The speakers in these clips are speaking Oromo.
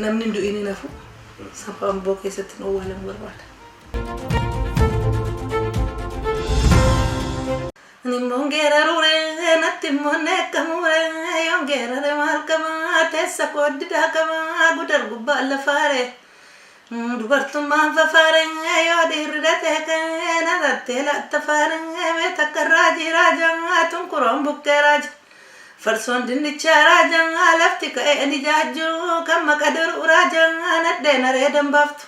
Namni hin du'in hin hafu. Saba Amboo keessatti hin owwaalamu barbaada. Ani immoo geeraruure natti immoo neekkamuure yoon geerare maal qaba teessa kooddidaa qaba gudar gubbaa lafaare dubartummaan fafaare yoo dhiirri dhateeke narattee laattafaare mee takka raajii raajaa tunkuroon bukkee raaja farsoon dinnichaa raajaa lafti ka'ee ni jaajjuu kan maqa duruu raajaa nadheen areedan baaftu.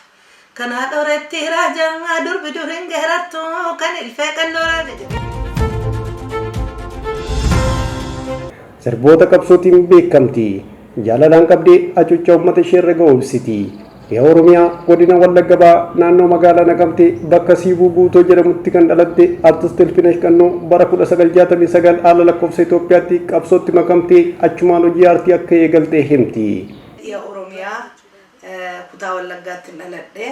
Kan haadha horeetti raaja durbi dur hin geerartu kan ilfee qalloo raaja jedhe. Sirboota qabsootiin beekamti. Jaalalaan qabdee hacuuccaa uummata ishee irra ga'u ibsiti. Dhiha Oromiyaa godina Wallagga Bahaa naannoo magaalaa Naqamtee bakka Siibuu Guutoo jedhamutti kan dhalatte Artist Ilfinesh Qannoo bara 1969 haala lakkoofsa Itoophiyaatti qabsootti makamtee achumaan hojii aartii akka eegalte himti. Dhiha Oromiyaa Kutaa Wallaggaattin dhaladhe.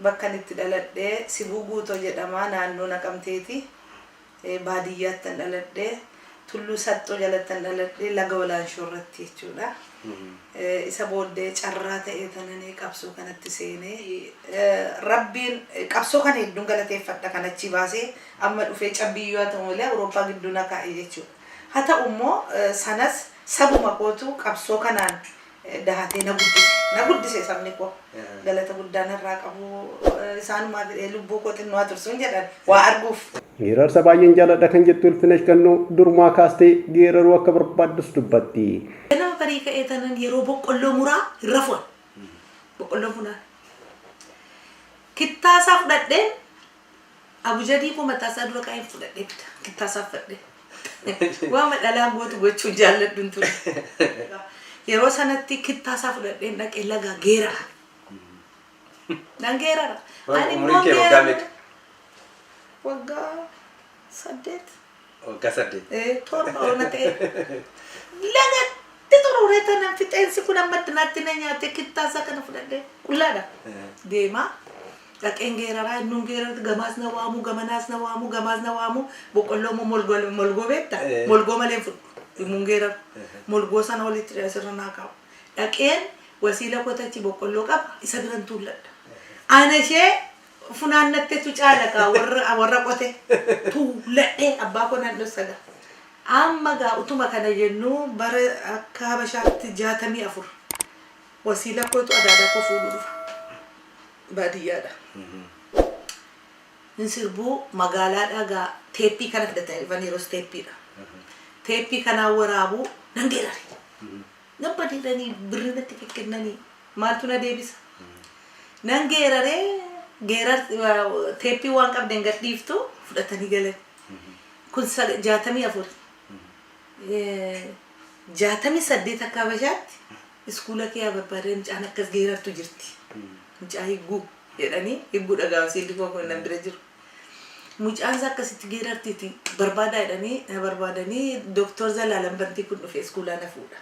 Bakkan itti dhaladhe Sibuu Guutoo jedhama. Naannoo Naqamteeti. Baadiyyaattan dhaladhe. Tulluu Saxxoo jalattan dhaladhe. Laga Walaanshoo irratti jechuudha. Isa booddee carraa ta'ee tananii qabsoo kanatti seenee. Rabbiin qabsoo kana hedduun galateeffadha. Kan achii baasee amma dhufee cabbiyyuu haa ta'u malee Awurooppaa gidduu na kaa'e jechuudha. Haa ta'u immoo sanas sabuma kootu qabsoo kanaan dahatee na guddise. Na guddise sabni koo. Galata guddaa narraa qabu. Isaanumaa jedhee lubbuu koo xinnoo haa tursuun jedhan waa arguuf. Geerarsa baay'een jaaladha kan jettu Ilfinesh Gannoo durumaa kaastee geeraruu akka barbaaddus dubbatti. Ganama barii ka'ee tanan yeroo boqqolloo muraa hin rafu ani. Boqqolloo funaan. Kittaa isaa fudhadheen Abujadii koo mataa isaa dura kaa'een fudhadhee fida. Kittaa isaa fudhadhee. Waama dhalaan gootu gochuun jaalladhun ture. Yeroo sanatti kittaa isaa fudhadheen dhaqee lagaa geerara. Nan geerara. Ani Umriin immoo kee waggaa geerara. meeqa? Waggaa 8. Waggaa 8. 7 ona ta'e. Lagatti xuruuree tanan fixeensi kun amma addanaatti na nyaate kittaa isaa kana fudhadhee qullaadha. Deemaa. Dhaqeen geeraraa innuun geerarti gamaas na waamuu gamanaas na waamuu gamaas na waamuu boqqolloo immoo molgoo molgoo beekta molgoo malee hin fudhu immuun geeraru molgoo sana walitti asirra naa kaa'u dhaqeen wasiila kotachi boqqolloo qaba isa biran tuulladha ana ishee funaannattetu caala kaa warra warra qote tuulladhee abbaa koo nan dhossaga amma gaa utuma kana jennuu bara akka habashaatti 64 wasiila kootu adaadaa koo fuudhuu dhufa. Baadiyyaadha. Hin sirbuu magaalaadhaa gaa teeppii kana fidatanii dhufan yeroos teeppiidha. Teeppii kanaan waraabuu nan geerare. Nan badeedhanii birrii natti kekkennanii maaltu na deebisa. Nan geeraree geerar teeppii waan qabdeen gadhiiftu fudhatanii galan. Kun 64. 68 akka Habashaatti iskuula kee haa barbaadan mucaan akkas geerartu jirti. Mucaa higguu jedhanii higguu dhagaa wasiilli koo kun nan bira jiru. Mucaan isaa akkasitti geerartiiti barbaadaa jedhanii na barbaadanii Dooktor Zalaalam Bantii kun dhufe iskuulaa na fuudha.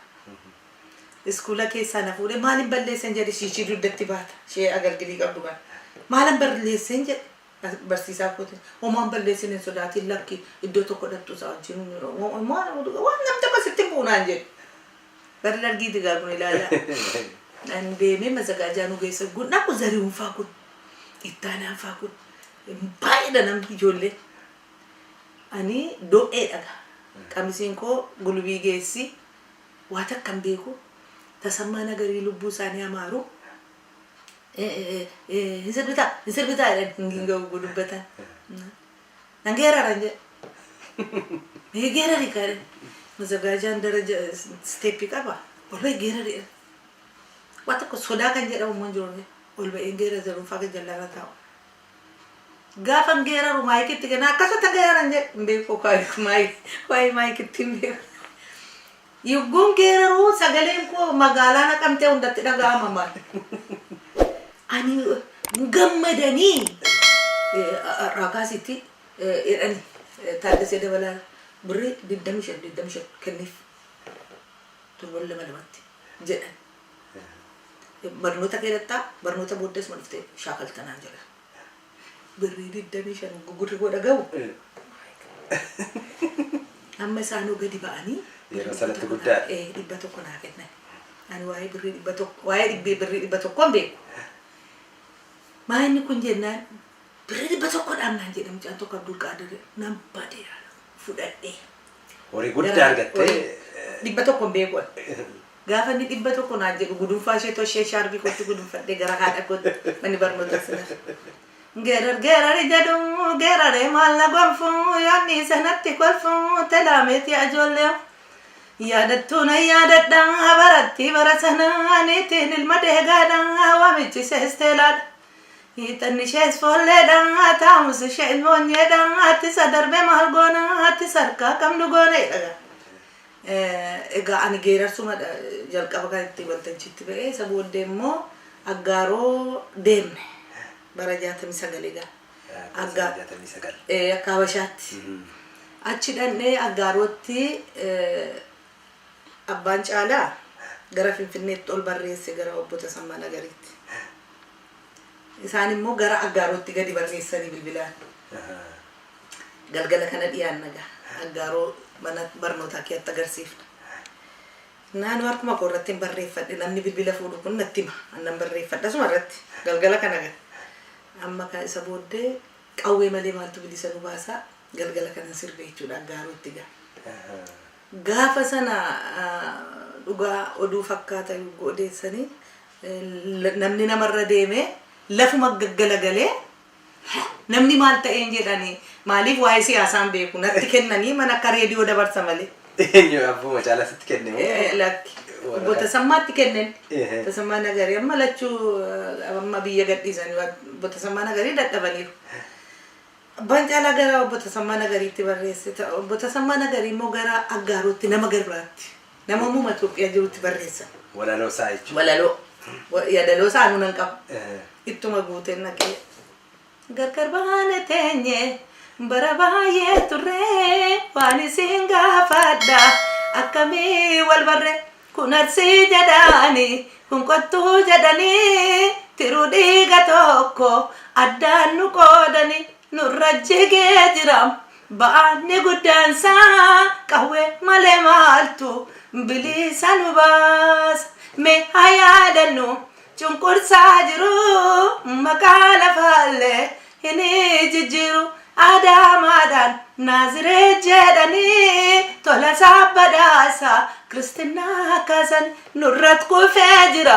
Iskuula keessaa na fuudhee maalin balleessan jedhe shiishii dugdatti baata ishee agalgilii qabdu kana. Maalan balleessan jedhe barsiisaa kootiin homaan balleessin hin sodaatiin lakki iddoo tokko dhaqxu isaa wajjin waan namni tokko sitti hin bu'u naan jedhe. Bara dargiiti gaa kun ilaalaa. An deemee mazagaajaa nu geessa gun dhaqu Zarihuun faa kun Ittaanaan faa kun baay'eedha namni ijoollee. Ani do'eedha gaa. Qamisiin koo gulubii geessi waa takka hin beeku. Tasammaa Nagarii lubbuu isaanii amaaru. Hin sirbitaa hin sirbitaa jedhan hin ga'u dubbatan. Nan geeraran jedhe. Mee geerari kaa jedhe. Mazagaajaan daraja isteeppii qaba. Ol ba'i geerari jedhe. Waa tokko sodaa kan jedhamu immoo hin jiru. Ol ba'een geerara jedhuun faa jallaarra taa'u. Gaafan geeraru maayikitti kennaa akkasumatti geeraran jedhe. Hin beeku waa'ee maayikitti hin beeku. Yogguun geeraru sagaleen koo magaalaa Naqamtee hundatti dhaga'ama maal. Ani gammadanii har'aa kaasitti jedhani Taaddasee Dabalaa birrii 25 25 kenniif torban lama lamatti jedhan. Barnoota kee dhaqxaa barnoota booddees ma dhuftee shaakalta naan jedhan. Birrii 25 gurri koo dhaga'u. Amma isaanuu gadi ba'anii Yeroo sanatti guddaadha. 100 naa kennan. Ani waa'ee birrii 100, waa'ee dhibbee birrii 100 hin beeku. Maa inni kun jennaan birrii 100 dhaabnaan jedhe mucaan tokko Abdul Qaadir nan bade fudhadhee. Horii guddaa argattee. 100 hin beeku. Gaafa inni 100 naan jedhu gudunfaa ishee toshee shaarbii kootti gudunfadhee gara haadha kootti manni barnoota sana. Geerar geerar jedhu geeraree maal na gonfu yaadni sanatti kolfu telaameeti ijoollee. Yaadattuu nan yaadadha baratti bara sana niitiin ilma deegaadha waamichi ishees teelaadha. Hiixanni ishees foolleedha taamus ishee ilmoonyeedha attisa darbe maal goona attisa harkaa qabnu goona jedha. Egaa ani geerarsuma jalqaba kan itti waltajjiitti ba'ee isa booddee immoo Aggaaroo deemne bara 69 egaa. 69. Akka Habashaatti. Achi dhannee Aggaarootti abbaan Caalaa gara Finfinneetti ol barreesse gara obbo Tasammaa Nagariitti. Isaan immoo gara Aggaarootti gadi barreessanii bilbilaan. Galgala kana dhiyaanna gaa Aggaaroo mana barnootaa keetti agarsiifna. Naannoo harkuma koo irratti hin barreeffadhe, namni bilbila fuudhu kun natti hima. Annan barreeffadha asuma irratti galgala kana gaa. Amma kan isa booddee qawwee malee maaltu bilisa nu baasaa galgala kana sirbe jechuudha Aggaarootti gaa. Gaafa sana dhugaa oduu fakkaata yogguu odeessanii namni namarra deemee lafuma gaggalagalee namni maal ta'een jedhanii, maaliif waa'ee siyaasaan beeku natti kennanii mana akka reediyoo dabarsa malee. Eenyu, abbuma Caalaa sitti kenne moo? Lakki. Obbo Tasammaatti kennen. Tasammaa Nagarii amma lachuu amma biyya gadhiisanii obbo Tasammaa Nagarii dadhabaniiru. Abbaan Caalaa gara obbo Tasammaa Nagariitti barreesse. Obbo Tasammaa Nagarii immoo gara Aggaarootti nama garbiraatti nama uumama Itoophiyaa jirutti barreessan. Walaloo isaa jechuudha. Walaloo. Yaadaloo isaa anuu nan qaba. Ittuma guuteen naqee. Gargar baane teenye bara baay'ee turre, waan isin gaafadha akkamii wal barre? Kun Arsii jedhani, kun Qottuu jedhanii, tiruu dhiiga tokko addaan nu qoodani. Nurra jigee jira ba'aanni guddaansaa, qawwee malee maaltu bilisa nu baasa? Mee haa yaadannu cunqursaa jiru, maqaa lafaallee hin jijjiiru. Adaamaadhaan Naaziree jedhanii, Tolasaa Badhaasaa Kiristinnaa kaasan. Nurrat kufee jira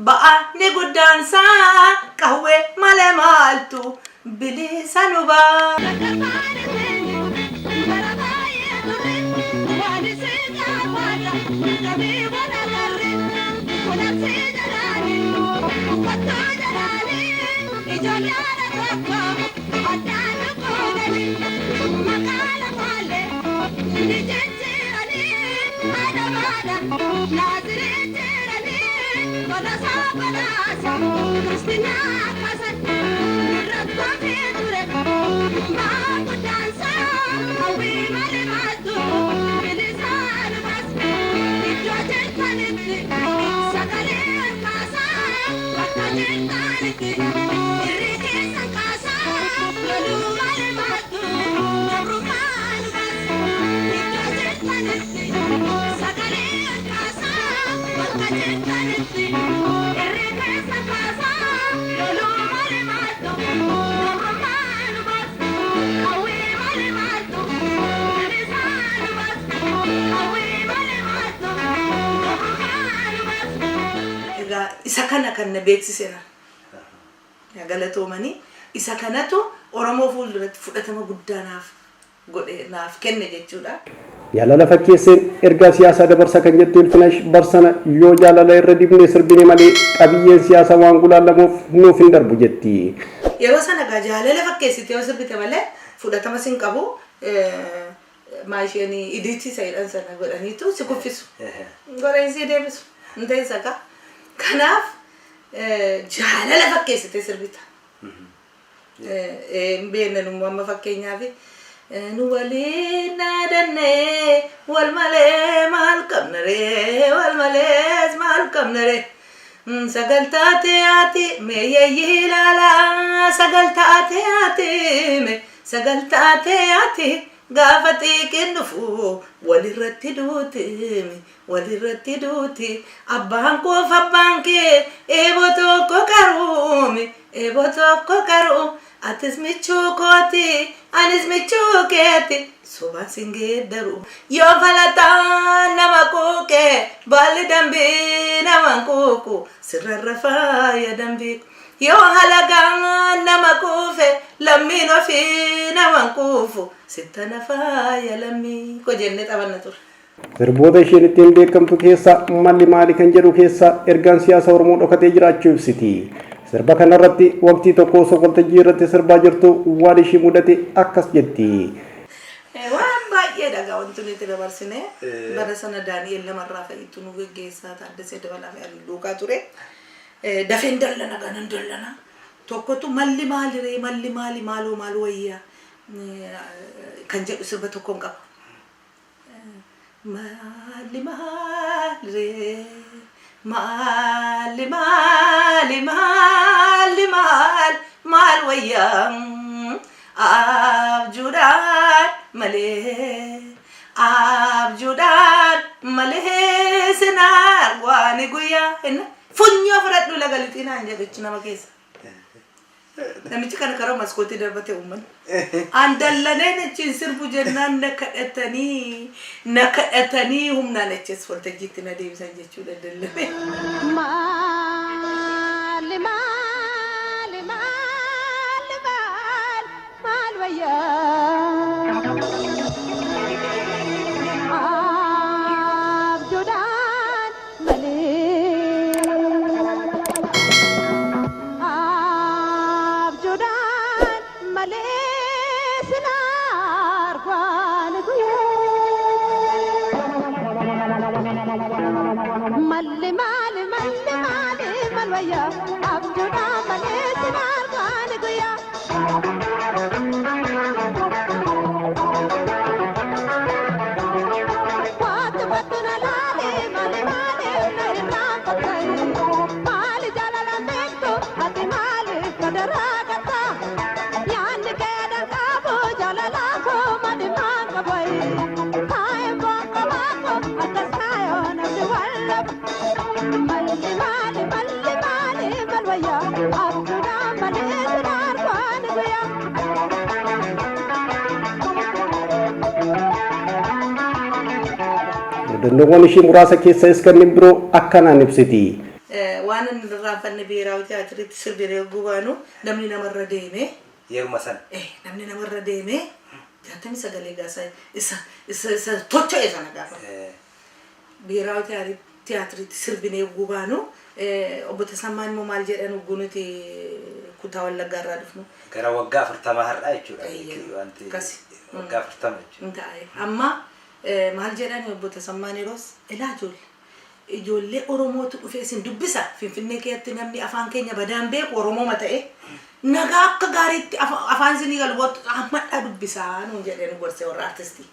ba'aanni guddaansaa, qawwee malee maaltu bilisa nu baasa? Gargar baane teenye bara baay'ee turre, waan isin gaafadha akkamii wal agarre? Kun Arsii jedhani, kun Qottuu jedhani, ijoollee haadha tokko addaan nu qoodani, maqaa lafaallee ni jijjiirani, Adamaadha Naaziree jedhani, Tolasaa Badhaasa Kiristinnaa kaasan. Nurrat kufee ture ba'aa guddaansaa, qawwee malee maaltu bilisa nu baasa? Iddoo jirtanitti sagalee ol kaasaa, bakka jirtanitti irree keessan kaasaa, loluu malee maaltu gabrummaa nu baasa? Iddoo jirtanitti sagalee ol kaasaa, bakka jirtanitti irree keessan kaasaa, loluu malee maaltu gabrummaa nu baasa? Qawwee malee maaltu bilisa nu baasa? Qawwee malee maaltu gabrummaa nu baasa? Egaa isa kana kan na beeksise na. Galatoomanii, isa kanatu Oromoo fuulduratti fudhatama guddaa naaf godhe, naaf kenne jechuudha. Jaalala fakkeesseen ergaa siyaasaa dabarsa kan jettu Ilfinash, barsana yoo jaalala irra dibnee sirbine malee qabiyyeen siyaasaa waan gulaalamuuf nuuf hin darbu jetti. Yeroo sana egaa jaalala fakkeessitee yoo sirbite malee fudhatama sin qabu, maa isheen idiitii isa jedhan sana godhaniitu si kuffisu. Godhanii si deebisu. Hin ta'insa kaa. Kanaaf jaalala fakkeessitee sirbita. Hin beekne immoo amma fakkeenyaaf nu waliin dhaadannee wal malee maal qabna ree, wal malees maal qabna ree, sagal taatee ati meeyyeeyyii ilaalaa, sagal taatee ati mee, sagal taatee ati. Gaafa xiiqiin dhufu walirratti duuti, walirratti duuti. Abbaan koof abbaan kee eeboo tokko qaruumi, eeboo tokko qaru. Atis michuu kooti, anis michuu keeti, sobaan sin geeddaru. Yoo falataan nama quuqe, baalli dambii nama quuqu, sirrarra faaya dambii. Yoo halagaan nama quufe, lammiin ofii nama quufu, sittana faaya lammii ko jennee taphanna ture. Sirboota isheen ittiin beekamtu keessaa "Malli maali" kan jedhu keessa ergaan siyaasa Oromoo dhokatee jiraachuu ibsiti. Sirba kanarratti waqtii tokko osoo waltajjii irratti sirbaa jirtu waan ishii mudate akkas jetti. Waan baay'ee dhagaa wanti nuti dabarsine. Bara sana Daani'el Lamarraa fa'iitu nu geggeessaa, Taaddasee Dabalaa fi ani duukaa ture. Dafeen dallana ganan dallana. Tokkotu "Malli maali ree, malli maali, maaloo maal wayyaa" kan jedhu sirba tokkoon qaba. Malli maali ree, malli maali, malli maal maal wayyaa, abjuudhaan malee, abjuudhaan malee sinaar waan guyyaa hinna funyoo fudhadhu laga lixinaan jedhuchi nama keessa. Namichi kana karaa maskootii darbate uummanni. An dallaneen achiin sirbu jennaan na kadhatanii, na kadhatanii humnaan achis waltajjiitti na deebisan jechuudha dallanee. Maali maali maali maal maal wayyaa, abjuudhaan malee, abjuudhaan malee sinaar waan guyyaa. Malli maali, malli maali, maal wayyaa, abjuudhaan malee sinaar waan guyyaa. Waatu fattu na laale, maali maali na irraanfatte, maali jaalala beektu ati, maali kadaraa gatta, yaanni kee qabu jaalala koo madimaa qabu, taa'ee boqo boqo akkas kaayoo namni wallabu. Malli maali, malli maali, maal wayyaa, abjuudhaan malee sinaar waan guyyaa. Mudannowwan ishii muraasa keessas kanneen biroo akkanaan ibsiti. Waan inni irraanfanne, Biheeraawi Tiyaatiriitti sirbinee yogguu baanu namni namarra deeme. Yeruma sana. Namni namarra deeme 69 egaa isa tocho'e sana gaafa. Biheeraawi Tiyaatiriitti sirbinee yogguu baanu obbo Tasammaan immoo maal jedhan yogguu nuti kutaa Wallaggaa irraa dhufnu. Gara waggaa 40 har'aa jechuudha. Wanti Akkasi. waggaa 40 jechuudha. Ta'e. Amma maal jedhan obbo Tasammaan yeroos, "Ilaa ijoollee, ijoollee Oromootu dhufee isin dubbisa. Finfinnee keessatti namni afaan keenya badaan beeku Oromooma ta'e nagaa akka gaariitti afaan isinii galu hammadhaa dubbisaa" nuun jedhee nu gorsee warra artistii.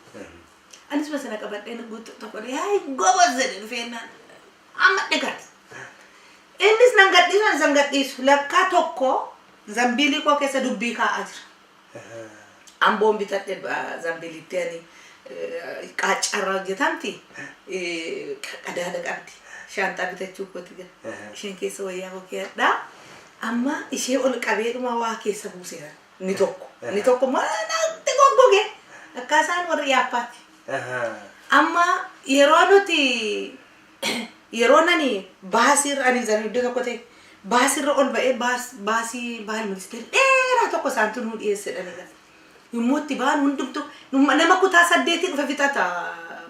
Anis sana qabadheen guutuu tokko yaa gobaz jedhe dhufeennaan amma dhagaas. Innis nan gadhiisu, anis nan gadhiisu, lakkaa tokko zambiilii koo keessa dubbii kaa'aa jira. Amboon bitadhe zambiilitti ani qaaccarra hojjetamti, qadaada qabdi. Shaanxaa bitachuu kooti gara. Isheen keessa wayyaa koo keeyadhaa. Amma ishee ol qabeedhuma waa keessa buuseera. Inni tokko. Inni tokko immoo natti goggoge. Akka isaan warri yaappaati. Amma yeroo nuti, yeroo nani baasiirra, ani zan iddoo tokko ta'e baasiirra ol ba'ee, baasii bahal ministeerri dheeraa tokko isaantu nuu dhiyeessedha ni. Yommuu itti ba'an hundumtu nama kutaa 8 dhufe fixata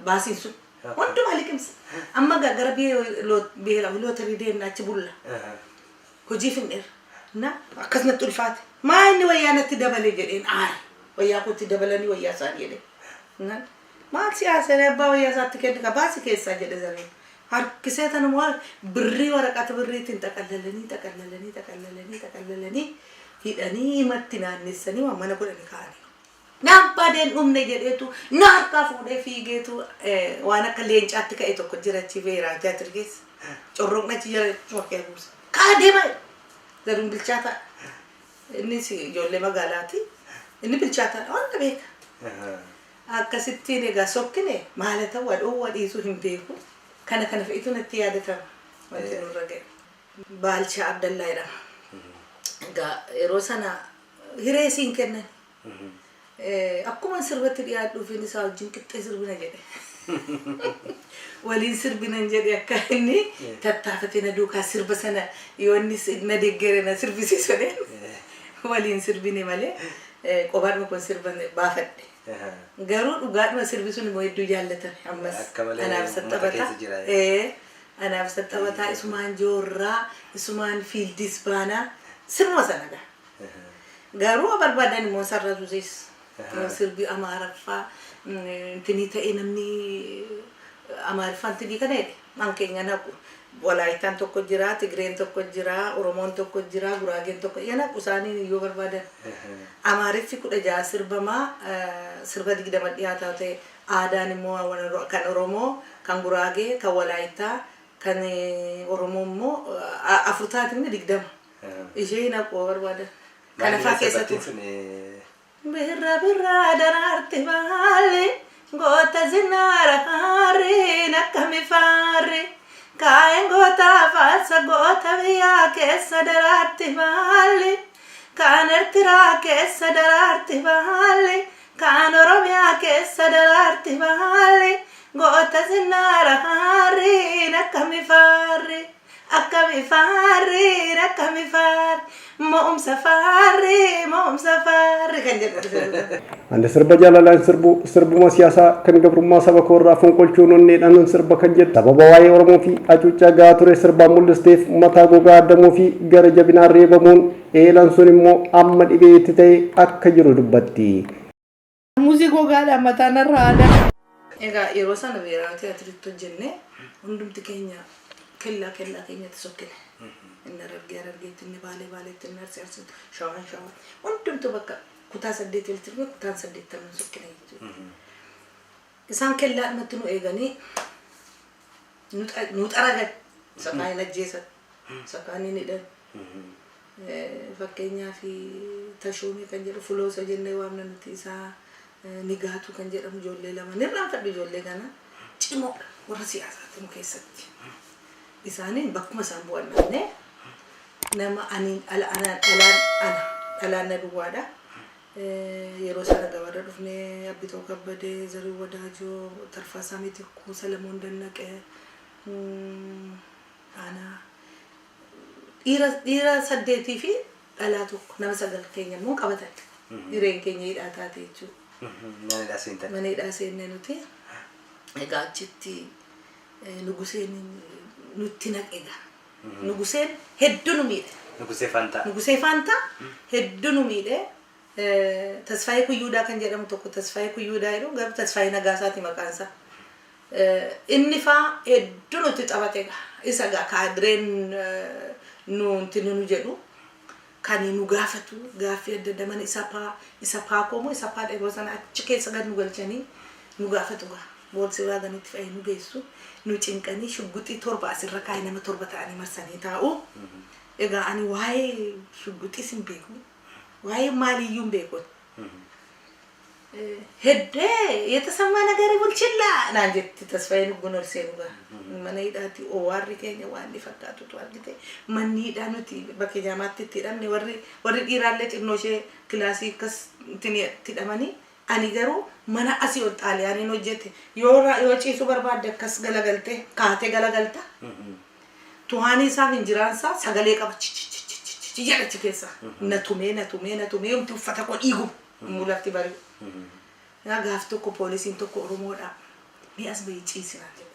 baasiin sun. Hundumaa liqimsa. Amma gara Biheerawi Lootarii deemna, achi bulla. Hojii finneerra. Na akkasumatti ulfaate. Maa inni wayyaa natti dabale jedheen aare. Wayyaa kootti dabalanii wayyaa isaanii jedhee. Maal siyaasa, abbaa wayyaa isaatti kenni ka baasii keessaa jedhe zariin. Harkisee tanuma birrii waraqata birriitiin xaqallalanii xaqallalanii xaqallalanii xaqallalanii hidhanii himatti naannessanii waan mana godhanii kaa'anii. Naan badeen dhumne jedheetu na harkaa fuudhee fiigeetu waan akka leencaatti ka'e tokko jira achi Biheeraa Tiyaatiri keessa. Corroqni achi jala cokkee buuse. Kaa deema zaruun bilchaataa. Innis ijoollee magaalaati. Inni bilchaataadha waan beeka. Akkasittiin egaa sokkine maala ta'u dhoowwa dhiisuu hin beeku. Kana kana fe'itu natti yaadatama wanti nurra ga'e. Baalchaa Abdallaa jedhama. Egaa yeroo sana hiree siin kennan. Akkuma sirbatti dhiyaadhuuf inni isaa wajjin qixxee sirbina jedhe. Waliin sirbinan jedhe, akka inni tattaafatee na duukaa sirba sana yoo inni na deeggere na sirbisiisune waliin sirbine malee qobaadhuma kun sirba baafadhe. Garuu dhugaadhuma sirbi sun immoo hedduu jaallatame ammas. Akka malee Anaaf uummata saxxabataa. keessa jira. Anaaf saxxabataa, isumaan joorraa, isumaan fiildis baanaa, sirbuma sana gaa. Garuu barbaadan immoo sarratuusis. Sirbi Amaaraffaa intinii ta'e, namni Amaariffaa intinii kana jedhe man keenya naqu. Walaayitaan tokko jira, Tigreen tokko jira, Oromoon tokko jira, Guraageen tokko ya naqu isaanii yoo barbaadan. Amaariffi 16 sirbamaa, sirba 20 dhiyaataa ta'e, aadaan immoo kan Oromoo, kan Guraagee, kan Walaayitaa, kan Oromoo immoo afur taatiin 20. Ishee naqu barbaadan. Kana faa keessa ture. Sun Birra birraa daraarti baalli goota zinaara haarriin akkami faarri kaa'een goota faarsa goota biyyaa keessa daraarti baalli kaan Ertiraa keessa daraarti baalli kaan Oromiyaa keessa daraarti baalli goota zinaara haarriin akkami faarri akkami faarri akkami faarri mo'umsa faarri mo'umsa faarri kan jedhu. Ani sirba jaalalaan sirbu, sirbuma siyaasaa kan gabrummaa saba koorraa fonqolchuun onneedhaan sirba kan jedhu, sababa waa'ee Oromoo fi hacuuccaa gahaa ture sirbaan mul'isteef mataa gogaa addamuu fi gara jabinaan reebamuun eelan sun immoo amma dhibee itti ta'e akka jiru dubbatti. Muuzii gogaadhaan mataan irraa aadaa. Egaa yeroo sana Beeraawi Tiyaatiritti hojjennee hundumti keenya kellaa kellaa keenyatti sokkine. Inni Harargee Harargeetti, inni Baalee Baaleetti, inni Arsii Arsiitti, Shawaan Shawaan. Hundumtuu bakka kutaa saddeet walitti dhufee kutaan saddeettaman sokkine jechuudha. Isaan kellaadhumatti nu eeganii nu xaragan. Isa kaan hin ajjeesan. Isa kaan hin hidhan. Fakkeenyaaf Tashoomee kan jedhu, Fuloosa jennee waamna nuti isaa, Nigaatu kan jedhamu, ijoollee lama nirraanfadhu, ijoollee kana cimoodha warra siyaasaatti nu keessatti. Isaaniin bakkuma isaan bu'an dhabne. Nama ani ala anaan dhalaan ana dhalaan na duwwaadha. Yeroo sana gabaarra dhufnee Abbitoo Kabbadee, Zarii Wadaajoo, Tarfaasaa Mitikkuu, Salamoon Dannaqee, ana dhiira saddeetii fi dhalaa tokko, nama sagal keenya immoo qabatan. Hireen keenya hidhaa taate jechuudha. Mana hidhaa seentan. Mana hidhaa seenne nuti. Egaa achitti Nuguseen nutti naqe egaa. Nuguseen hedduu nu miidhe. Nugusee Fantaa. Nugusee Faantaa hedduu nu miidhe. Tasfaayee Kuyyuudaa kan jedhamu tokko, Tasfaayee Kuyyuudaa jedhu, garuu Tasfaayee Nagaasaati maqaan isaa. Inni faa hedduu nutti taphate egaa. Isa egaa kaadireen nuti nu jedhu kan nu gaafatu gaaffii adda addaa, mana isa paa isa paakoo moo isa paa yeroo sana achi keessa gad nu galchanii nu gaafatu gaa. Volkswaganitti fe'anii nu geessu, nu cinqanii, shugguxii torba asirra kaa'ee nama torba ta'anii marsanii taa'u. Egaa ani waa'ee shugguxiis hin beeku. Waa'ee maaliiyyuu hin beeku. Heddee የተሰማ ነገር bulchilla naan jetti Tasfaayeen Ugguun ol seenu gaa. Mana hidhaatti owaarri keenya waan inni fakkaatutu argite. Manni hidhaa nuti bakka jaamaatti itti hidhamne, warri dhiiraallee xinnoo ishee kilaasii akkas itti hidhamanii, ani garuu mana asii ol Xaaliyaaniin hojjete, yoo ciisuu barbaadde akkas galagalte kaatee galagalta. Tuhaanii isaa injiraansaa sagalee qaba chichichichichi jedha achi keessa. Na tumee, na tumee, na tumee, wanti uffata koo dhiigu immoo lafti bari'u. Yaa gaaf tokko poolisiin tokko Oromoodha. Mee as bahii ciisi naan jedhe.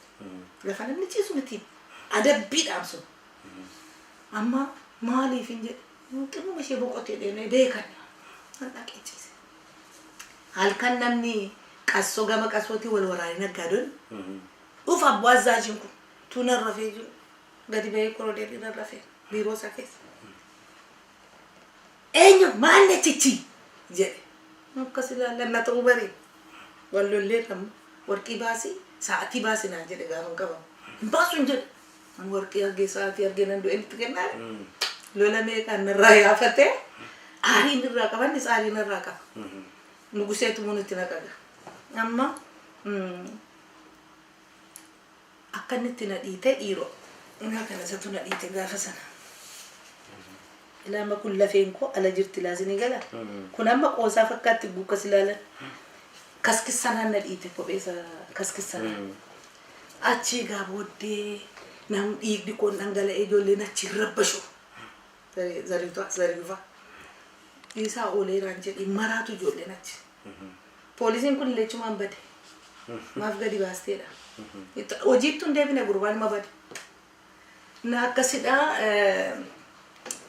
Lafa namni ciisu miti. Adabbiidhaan sun. Amma maaliif hin jedhe. Xinnuma ishee boqotee deemee beekan. An dhaqee ciise. Halkan namni qassoo gama qassootii wal waraanee naggaadoon dhufa, abbaa azzaajiin kun tuunan rafee jiru gadi bahee korodeerii irra rafee biiroo isaa keessa. Eenyu maal na chichi jedhe. Akkas ilaallanna ta'uu bari. Wal lollee kamma warqii baasii, sa'aatii baasii naan jedhe gaafa hin qabamu. Hin baasu hin jedhe. An warqii argee sa'aatii argee nan du'e itti kennaa. Lola meeqaan narraa yaafatee aariin irraa qabannis aariin irraa qaba. Nuguseetu nutti naqaga. Amma akka inni itti na dhiite dhiiroo. Naa kana isatu na dhiite gaafa sana. Ilaa kun lafeen koo ala jirti laasinii gala. Kun amma qoosaa fakkaatti gukkas ilaalan. Kaskissanaan na dhiite, kophee isa kaskissanaan. Achii gaa booddee nam dhiigni koon dhangala'ee ijoolleen achi rabbashu. Zariitu zariifa. Isaa ooleeraan jedhi maraatu ijoolleen achi. Poolisiin kun illee chumaan bade. Maaf gadi baasteedha. Hojiittu hin deebine, gurbaan ma bade. Na akkasidha,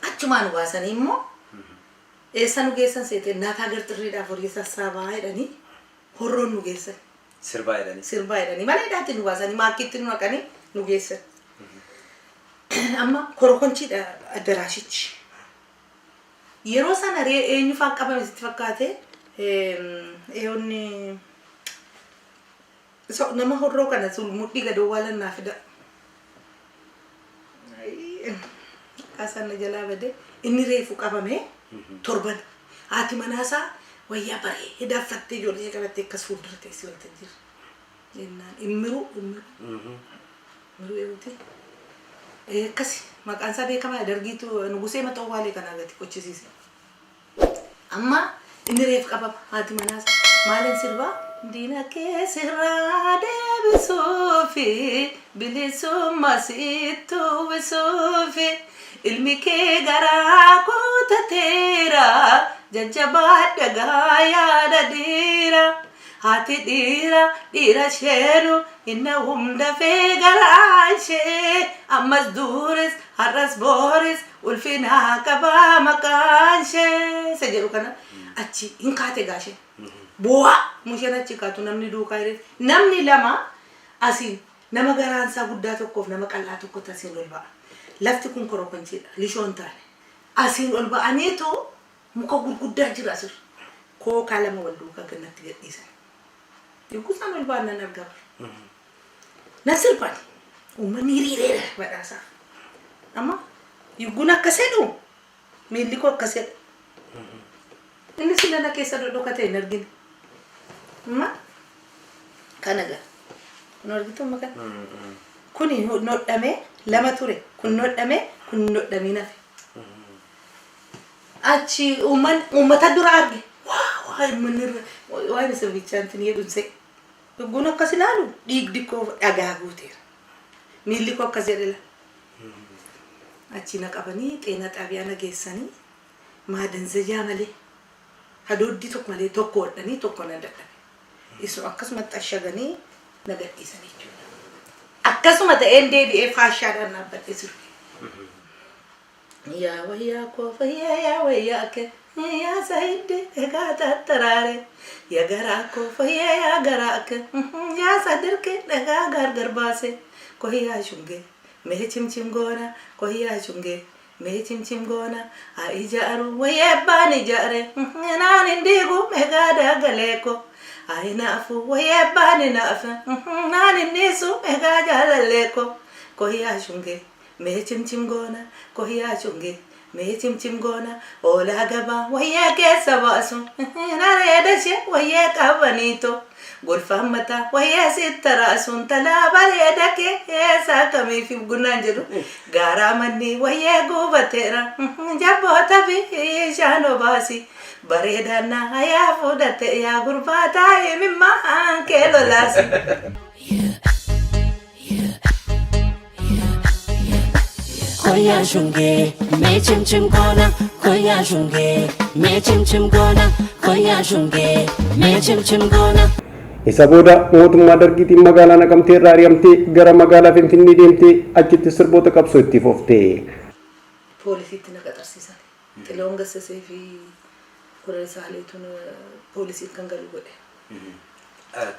achumaan baasanii immoo eessa nu geessan seete, naataa garxirriidhaaf horii sassaabaa jedhanii horroon nu geessan. Sirbaa jedhanii. Sirbaa jedhanii mana hidhaatti nu baasanii maakkiitti nu naqanii nu geessan. Amma korokonchiidha addaraashichi. Yeroo sana ree eenyu fa'aa qabame sitti fakkaate? Eeyyoonni nama horroo kana sul mudhii gad owwaalan naa fida. Maqaa na jalaa bade. Inni reefu qabame torban. Haati manaasaa wayyaa bareedaa uffattee ijoollee ishee qabattee akkas fuuldura teessee waltajjiirra. Jennaan Immiruu, Immiruu. Immiruu eenyuti? Akkasi maqaan isaa beekamaa dargiitu Nugusee Maxowwaalee kanaa gati qochisiise. Amma inni reefu qabama, haati manaas maalin sirbaa? Diina kee sirraa deebisuufi, bilisummaa sitti uwwisuufi, ilmi kee garaa kutateera, jajjabaadha gaa yaada dhiira. Haati dhiira dhiira isheenu inna hunda fee garaa ishee, ammas duris har'as booris ulfinaa qabaa maqaan ishee isa jedhu kana achi hin kaate gaashee. Bu'aa musheen achi kaatu namni duukaa hiriir namni lama asiin, nama garaan isaa guddaa tokkoof nama qal'aa tokkotti asiin ol ba'a. Lafti kun korokonchiidha, lishoo hin taane. Asiin ol ba'aniitu muka gurguddaa jira asirra. Kookaa lama wal duukaa gannatti gadhiisan. Yogguu isaan ol ba'an nan argama. Nan sirban. Uummanni hiriireera badhaasaaf. Amma yogguun akkas jedhu miilli koo akkas jedha. Inni sila na keessa dhodhokate hin argine. Amma kana gaa. Kun argitu amma kana. Kuni nodhamee lama ture. Kun nodhamee, kun nodhamee nafe. Achi uummata dura arge. Waa waa uummanni irra waan sirbichaan tin jedhu se'e. Yogguun akkas ilaalu dhiigdi koo dhagaa guuteera. Miilli koo akkas jedhe la. Achi na qabanii xeenaa xaabiyaa na geessanii maadanzajaa malee, hadooddii tokko malee, tokko hodhanii tokko na dadhabe. Isu akkasumatti ashaganii na gadhiisanii jechuudha. Akkasuma ta'een deebi'ee faashaadhaan dhaabbadhee sirbe. Yaa wayyaa koo fayyaa, yaa wayyaa kee, yaa sahidde egaa tattaraare, yaa garaa koo fayyaa, yaa garaa kee, yaa sadirke dhagaa gargar baase. Koyyaa shungee mee chimchim goona, koyyaa shungee mee chimchim goona, haa ijaaru wayyaa ijaare, naan hin diigu meegaa daagaleeko, haa hinaafu wayyaa hinaafe, naan hin dhiisu meegaa jaalalleeko. Koyyaa shungee mee chimchim goona, koyyaa shungee mee chimchim goona, oolaa gabaa wayyaa keessa baasu, nareeda ishee wayyaa qabaniito golfaan mataa wayyaa sitta raasuun talaa bareeda keessa kamiif gunnaan jedhu, gaaraa manni wayyaa gubateera, jabboota bishaan obaasi bareedaan na yaa fudhate, yaa gurbaa taa'ee mimmaan kee lolaasi. Koya shunge, me chim chim gona. Koya shunge, me chim chim gona. Koya shunge, me chim chim gona. Isa booda mootummaa dargiitiin magaalaa Naqamtee irraa ari'amtee gara magaalaa Finfinnee deemtee achitti sirboota qabsoo itti fufte. Poolisiitti na qaxarsiisan. Xiloon Gassasee fi Koloneel Saaleetuun poolisiin kan galu godhe.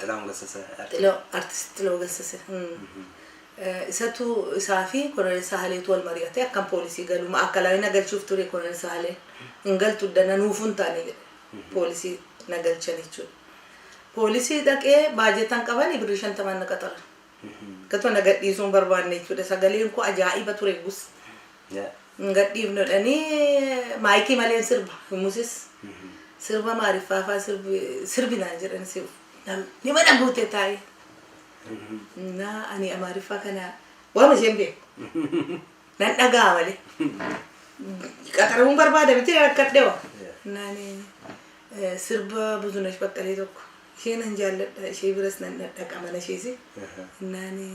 Xilahuun Gassasee. Xiloo, artist Xiloo Gassasee. Isatu isaa fi Koloneel Saaleetu wal mari'ate akkam poolisii galu, maakalaawii na galchuuf ture Koloneel Saaleen. Hin galtu dana nuufuu hin taane jedhe. Poolisii na galchan jechuudha. Poolisii dhaqee baajetan qaban birrii 50n na qaxaran. Gatoo na gadhiisuu hin barbaanne jechuudha. Sagaleen koo ajaa'iba ture gus. Hin gadhiifnu jedhanii maayikii malee sirba. Himusis sirba maariffaa fa'aa sirbi naan jedhan. Namni mana guute taa'e. Na ani Amaariffaa kana waama isheen beeku. Nan dhagaa malee. Qaxaramuun barbaada miti rakkadhewa. Naani sirba Buzunesh Baqqalee tokko. Ishee nan jaalladha, ishee biras nan dhadhaqa mana isheesi. Naani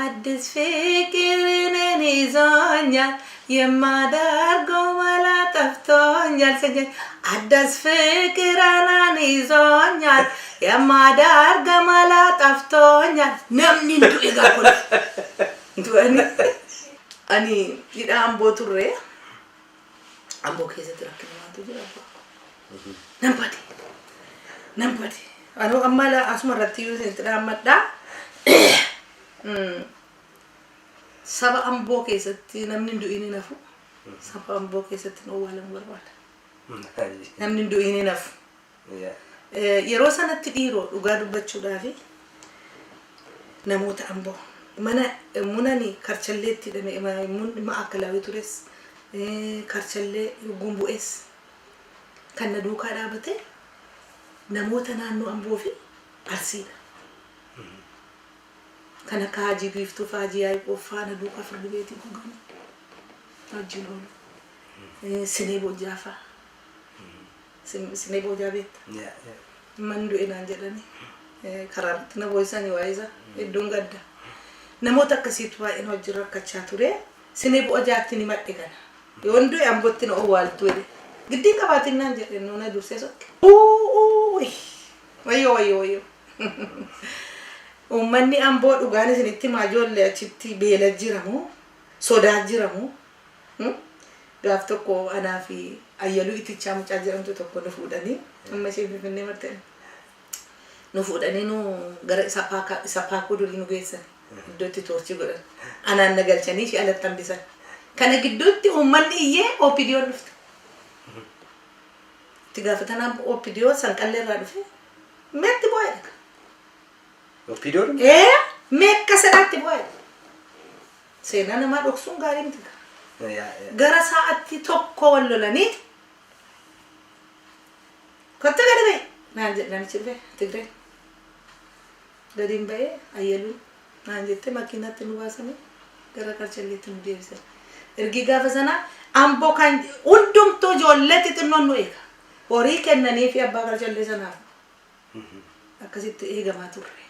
አዲስ ፍቅር እኔን ይዞኛል የማደርገው መላ ጠፍቶኛል ሰኛል አዲስ ፍቅር እኔን ይዞኛል የማደርገው መላ ጠፍቶኛል። Namni du'e gaafa du'ani ani hidha Amboo turre. Amboo keessatti rakkina waantu jira abbaa. Nan bade, nan bade. Anuu amma asuma irratti iyyuu isinitti dhaammadhaa. Saba Amboo keessatti namni hin du'in hin hafu. Saba Amboo keessatti hin owwaalamu barbaada. Namni hin du'in hin hafu. Yeroo sanatti dhiiroo dhugaa dubbachuudhaafi namoota Amboo mana munani Karchalleetti hidhame, ma'akkalaawii tures, Karchallee yogguun bu'es kan na duukaa dhaabate namoota naannoo Amboo fi Arsiidha. Kan akka Haajii Biiftuu fa'aa, Haajii Yaaqoob fa'aa na duukaa firdi beetii goganii wajjin oolu. Sinee Boojaa fa'aa. Sinee Boojaa beekta? Man du'e naan jedhani karaa irratti na boo'isanii waa'ee isaa hedduun gadda. Namoota akkasiitu baay'een wajjin rakkachaa ture. Sinee Boojaa ni madhe kana. Yoon du'e Ambootti na owwaaltu jedhe. Giddiin qabaatin naan jedhe, nuuna dursee sokke. Wayyoo, wayyoo, wayyoo. Uummanni Amboo dhugaan isinitti himaa, ijoollee achitti beela jiramu, sodaa jiramu. Gaaf tokko anaa fi Ayyaluu Itichaa mucaa jedhamtu tokko nu fuudhanii, amma isheen Finfinnee marte, nu fuudhanii nu gara isa paakuu durii nu geessan, iddoo itti toorchii godhan. Anaan na galchanii ishee alatti hambisan. Kana gidduutti uummanni iyyee OPDO'n dhufte. Itti gaafatanaan OPDO Sanqallee irraa dhufe meetti bu'aa jedha. OPDO'n? Ee, meeqa sadaatti bu'aa jedha. Seenaa namaa dhoksuun gaarii miti. Gara sa'aatti 1 wal lolanii, "Kottu gadi ba'i" naan jedhe namichi dhufe Tigreen. Gadiin ba'ee, Ayyaluun naan jette, makiinatti nu baasanii gara Karchalleetti nu deebisan. Ergi gaafa sana Amboo kan hundumtuu ijoollee xixinnoon nu eega. Horii kennanii fi abbaa Karchallee sanaaf akkasitti eegamaa turre.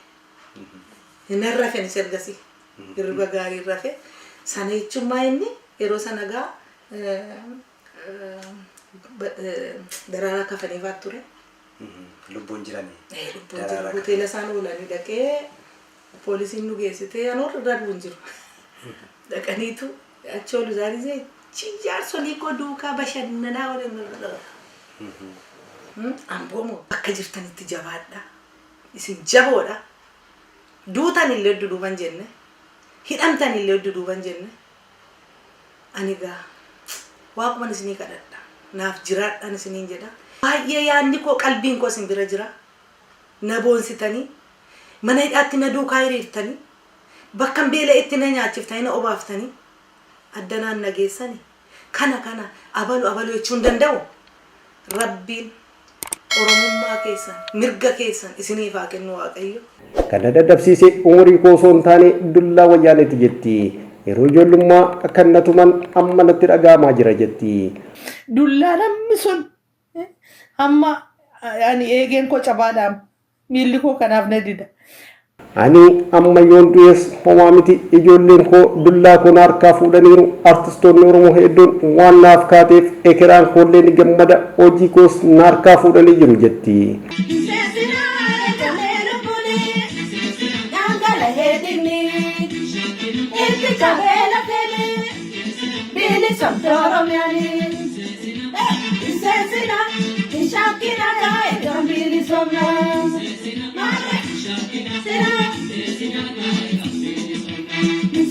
Hin rafenis ergasii. Hirriba gaarii rafe. Sana jechuun maa inni yeroo sana gaa Daraaraa Kafanii fa'aa ture. Lubbuun jiranii. Lubbuun jira. Hoteela isaan oolanii dhaqee poolisiin nu geessitee anoo irra du'u hin jiru. Dhaqaniitu achi oolu isaanii jaarsolii koo duukaa bashannanaa oolan. Amboo moo bakka jirtanitti jabaadha. Isin jaboodha. Duutan illee duduuban jenne. Hidhamtan illee duduuban jenne. Ani gaa waaquman isinii kadhadha. Naaf jiraadhaan isiniin jedha. Baay'ee yaadni koo, qalbiin koo isin bira jira. Na boonsitanii, mana hidhaatti na duukaa hiriirtanii, bakka hin beela'etti na nyaachiftanii, na obaaftanii addanaan na geessani. Kana abalu abalu jechuu hin danda'u. Rabbiin Oromummaa keessan, mirga keessan isiniif haa kennu Waaqayyo. Kan na dadhabsiise umurii koo osoo hin taane dullaa Wayyaaneeti jetti. Yeroo ijoollummaa kan na tuman amma natti dhaga'amaa jira jetti. Dullaa namni sun amma ani eegeen koo cabaadhaan miilli koo kanaaf na dida. Ani amma yoon du'es homaa miti, ijoolleen koo dullaa koo na harkaa fuudhaniiru. Artistoonni Oromoo hedduun waan naaf kaateef ekeraan koollee ni gammada, hojii koos na harkaa fuudhanii jiru jetti. Seesinaa lubbuuni dhangala'ee dhimmi itti cabee lafeeni bilisomte Oromiyaani. Seesina shakkina kaa'e kan bilisomna. Sina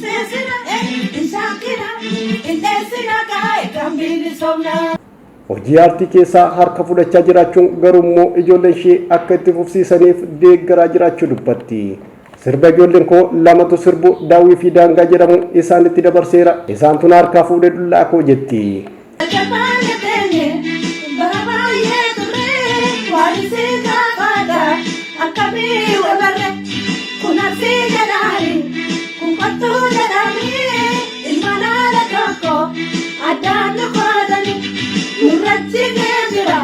seesina shakkina inteessina kaa'e kan bilisomna. Hojii aartii keessaa harka fudhachaa jiraachuun garuu immoo ijoolleen ishee akka itti fufsiisaniif deeggaraa jiraachuu dubbatti. Sirba ijoolleen koo lamatu sirbu, Daawwii fi Daangaa jedhamu, isaanitti dabarseera. Isaantu na harkaa fuudhee dullaa koo jetti. Jabaanne teenye bara baay'ee turre waan isin gaafadha. Akkamii wal barre kun arsii jedhaani kun qottuu jedhani ilmaan haala tokko addaan nu qoodani nurratti jira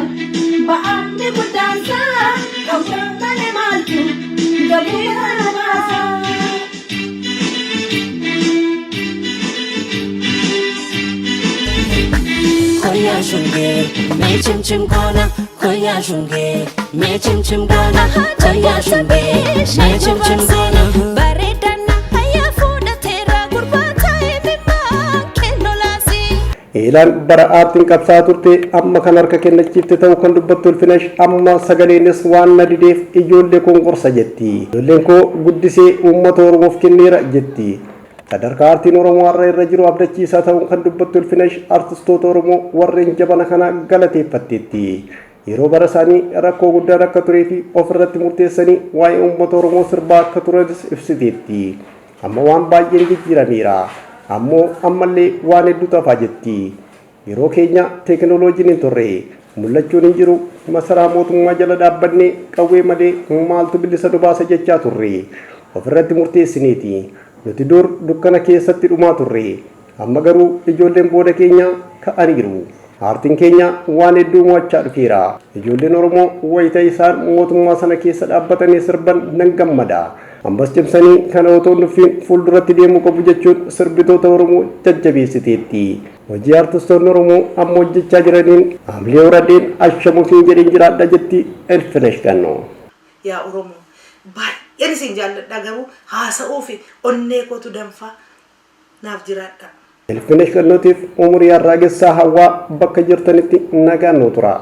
ba'aanni guddaansaa kan malee maaltu galii kana baasa. Koya shunge, me chim chim gona. Koya shunge, me chim chim gona. Koya shunge, me chim chim gona. Bareedana hayya fuudhateera gurbaa taa'ee mimmaa kennolaasi. Eelaan bara aartiin qabsaa turte amma kan harka kennachiifte ta'uu kan dubbattu Ilfinesh amma sagaleenis waan na dideef ijoollee koon gorsa jetti. Ijoolleen koo guddisee uummata Oromoof kenneera jetti. Sadarkaa aartiin Oromoo har'a irra jiru abdachiisaa ta'uun kan dubbattu Ilfinesh artistoota Oromoo warreen jabana kana galateeffatteetti. Yeroo bara isaanii rakkoo guddaan akka turee fi ofirratti murteessanii waa'ee uummata Oromoo sirbaa akka turanis ibsiteetti. Amma waan baay'een jijjiirameera. Ammoo ammallee waan hedduutu hafaa jetti. Yeroo keenya teekinooloojiin hin turre, mul'achuun hin jiru, masaraa mootummaa jala dhaabbannee qawwee malee maaltu bilisa nu baasa jechaa turre. Ofirratti murteessineeti. Nuti dur dukkana keessatti dhumaa turre. Amma garuu ijoolleen booda keenya ka'aniiru. Aartiin keenya waan hedduu mo'achaa dhufeera. Ijoolleen Oromoo wayita isaan mootummaa sana keessa dhaabbatanii sirban nan gammada. Ammas cimsanii kana otoo dhuffiin fuulduratti deemuu qabu jechuun sirbitoota Oromoo jajjabeessiteetti. Hojii artistoonni Oromoo amma hojjechaa jiraniin haamilee horadheen ashamuufiin jedheen jiraadha jetti Ilfinesh Qannoo. Yaa Oromoo, baay'een isin jaalladha, garuu haasa'uu fi onnee kootu danfaa, naaf jiraadha. Ilfinesh Qannootiif umurii harraagessaa hawwaa bakka jirtanitti nagaan nu tura.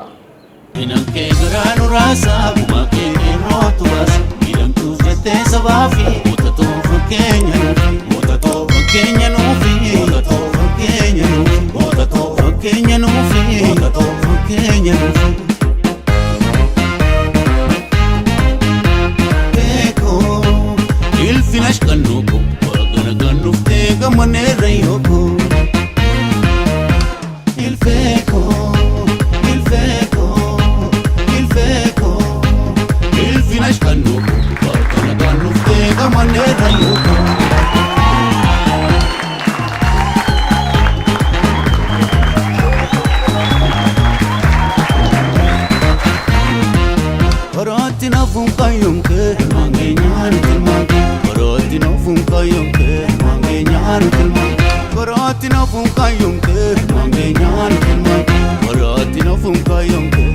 Minamkee garaa nuraasaa gumaa kee qeerrootu baasa. Miidhamtuuf jettee sabaa fi muuxatoo fakkeenya nuufi. Muuxatoo fakkeenya nuufi. Muuxatoo fakkeenya nuufi. Muuxatoo fakkeenya nuufi. Muuxatoo fakkeenya nuufi. Beekoo Ilfinesh Qannoo koo baga nagaan dhuftee gammaneerra yookoo. Ilfeekoo Ilfeekoo Ilfeekoo Ilfinesh Qannoo koo baga nagaan dhuftee gammaneerra yookoo. Karaatti nafuun kaayyoomkee ilmaan keenyaa nuti ilmaan kee. Karaatti nafuun kaayyoomkee ilmaan keenyaa nuti ilmaan kee. Karaatti nafuun kaayyoomkee ilmaan keenyaa nuti ilmaan kee. Karaatti nafuun kaayyoomkee.